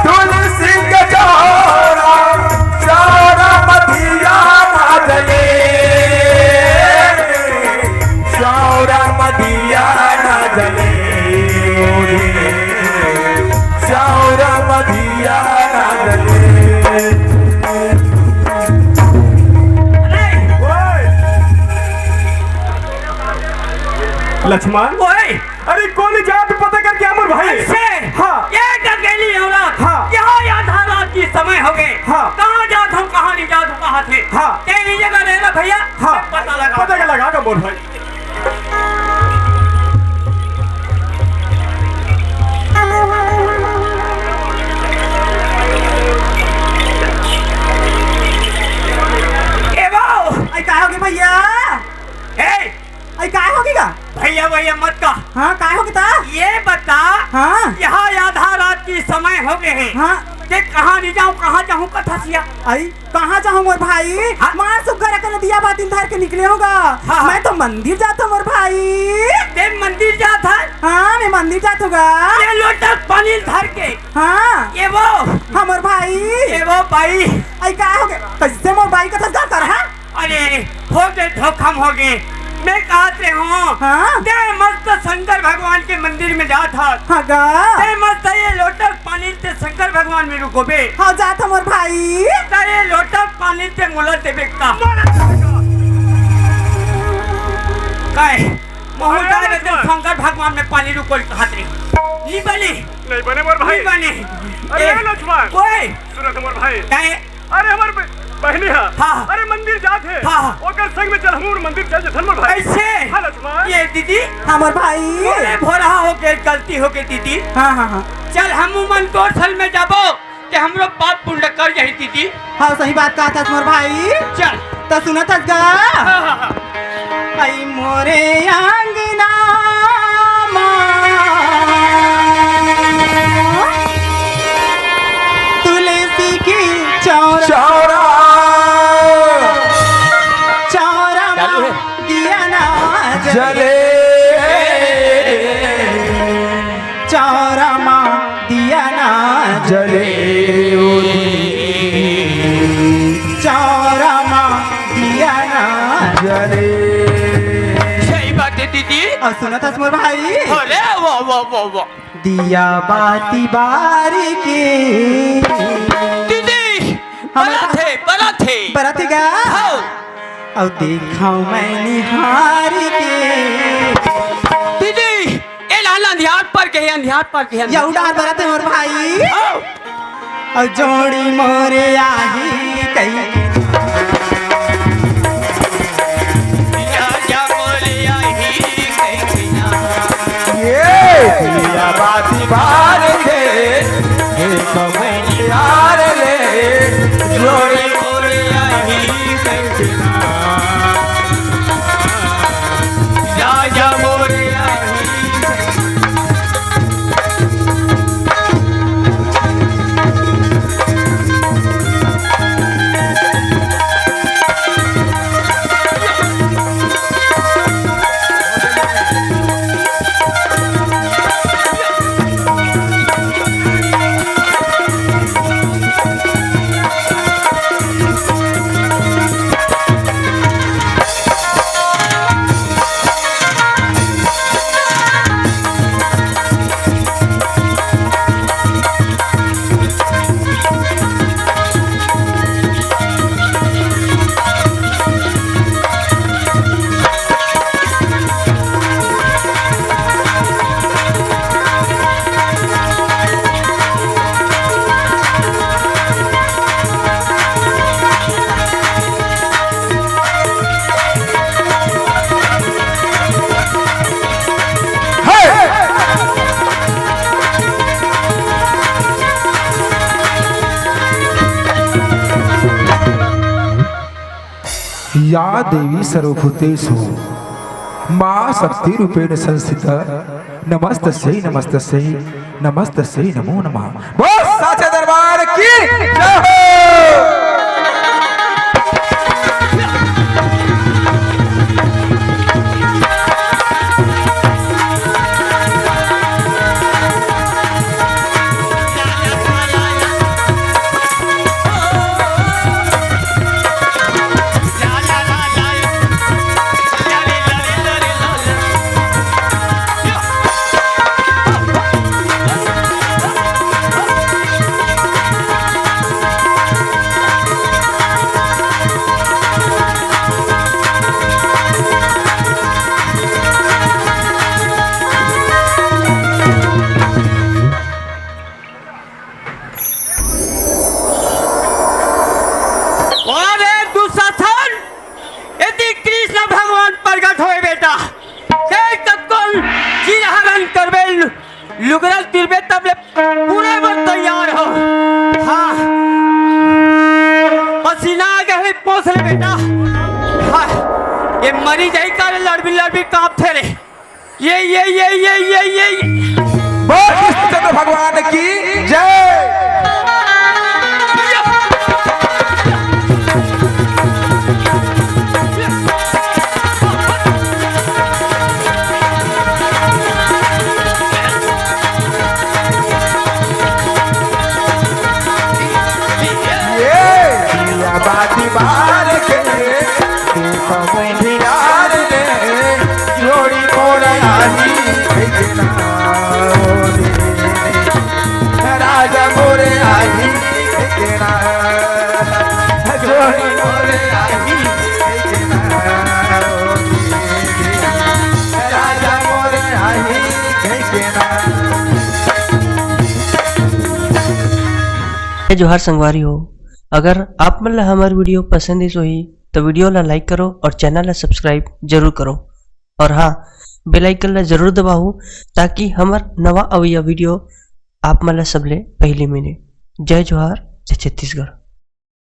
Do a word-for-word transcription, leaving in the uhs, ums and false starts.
तुलसी के चौरा, चौरा मधिया ना जले, चौरा मधिया ना जले, चौरा मधिया ना जले। लक्ष्मण। ओए! अरे, कोन जात पता करके आ मोर भाई? ऐसे? हाँ। ये गंगेली औरत। हाँ। यहाँ आधा रात की समय हो गए। हाँ। कहाँ जात हूँ, कहाँ नहीं जात हूँ, कहाँ थे? हाँ। तेरी जगह रहना भैया। हाँ। पता लगा। पता लगा का मोर भाई। ए वो, आई का होगे भैया? ए, अरे काय होगे गा? भैया, भैया मत कह। हाँ, काय होगे ता? ये बता, हाँ। यहाँ आधा रात की समय हो गए हैं। हाँ। ते कहाँ नहीं जाऊँ, कहाँ जाऊँ कथस या? आई, कहाँ जाहूँ मोर भाई? हाँ। मार सुग्घर अकन दिया बाती ल धर के निकले हों गा। हाँ, हाँ। मैं तो मंदिर जात हूँ मोर भाई। ते मंदिर जात है? हाँ, मैं मंदिर जात हूँ गा। ये लोटा पानी ल धर के। हाँ। ये वो। हाँ, मोर भाई। ये वो भाई। आई, काय होगे? कैसे मोर भाई कथस गा कर, हाँ? अरे, हो गए, धोखा में हो गए। मैं कहत रहे हूँ, हाँ? ते मस्त शंकर भगवान के मंदिर में जात हस। हाँ गा। ते मस्त ये लोटा पानी ते शंकर भगवान में रुकोबे। हाँ, जात हूँ मोर भाई। ते ये लोटा पानी ते मोला देबे का? काय? महू अरे, जाए अरे, ते शंकर भगवान में पानी रुको कहत रहे। नहीं बने। नहीं बने मोर भाई। नहीं बने। अरे ए, लक्ष्मण। ओए। सुनो तो मोर भाई। काय? अरे, हमर ब-, बहिनी हा। हाँ। अरे, मंदिर जात हे। हाँ, हाँ। ओकर संग में चल, हमहू मंदिर चल जथन, मोर भाई। ऐसे? हाँ, लक्ष्मण। ये दीदी। हाँ, मोर भाई। अरे, भोला हो गए, गलती हो गई दीदी। हाँ, हाँ, हाँ। चल, हमहू मन तोर संग में जाबो, ते हमरो पाप पुण्य कर जाही दीदी। हाँ, सही बात कहत हस, मोर भाई। चल। त सुनत हस गा? हाँ, हाँ, हाँ। आई मोरे आंगना मा तुलसी की चौरा, चौरा। चौरा मा चालू है। दिया ना जले। जले। चौरा मा दिया ना जले ओ दीदी, चौरा मा दिया ना जले। सही बात है दीदी। अउ सुनत हस मोर भाई? अरे वाह, वाह, वाह, वाह। दिया बाती बार के। दीदी, हाँ, बरात हे, बरात हे। बरात हे गा? हाँ। अउ देखव मैं निहार के। दीदी, ए लाल अंधियार पर के, अंधियार पर के, अंधियार। यहू डार बरत हे मोर भाई। हाँ। अउ जोड़ी मोरे आही कही। या, या मोरे आही कही। ये दिया बाती बार दे, ये तो मैं यार ले, जोड़ी मोरे आही कही। या, या मोरे आही। या देवी सर्वभूतेषु माँ शक्ति रूपेण संस्थिता, नमस्तस्यै नमस्तस्यै नमस्तस्यै नमो नमः। बोल साचे दरबार की जय हो। अरे दुशासन, एती कृष्ण भगवान प्रगट होए बेटा। देख तब कौन चिरहरण करबे, लु-, लुगरा तिरबे तब ले पूरे बर तैयार हो। हाँ, पसीना आ गया है, पोंछ ले बेटा। हाँ, ये मरी जाई का रे, लड़बी लड़बी कांपथे रे। ये, ये, ये, ये, ये, ये। बोल कृष्णचंद्र भगवान की जय। ये दिया बाती बार के, दीप मुंधियार ने, जोड़ी मोर आही देखना, राजा मोर आही देखना, जोड़ी मोर आही देखना, राजा मोर आही देखना। जय जोहार संगवारी हो, अगर आप मन ला हमर video पसंद आइस होही, तो video ला like करो और channel ला subscribe जरूर करो। और हाँ, bell icon ला जरूर दबाओ, ताकि हमर नवा अवइया video आप मन ला सबले पहली मिले। जय जोहार, जय छत्तीसगढ़।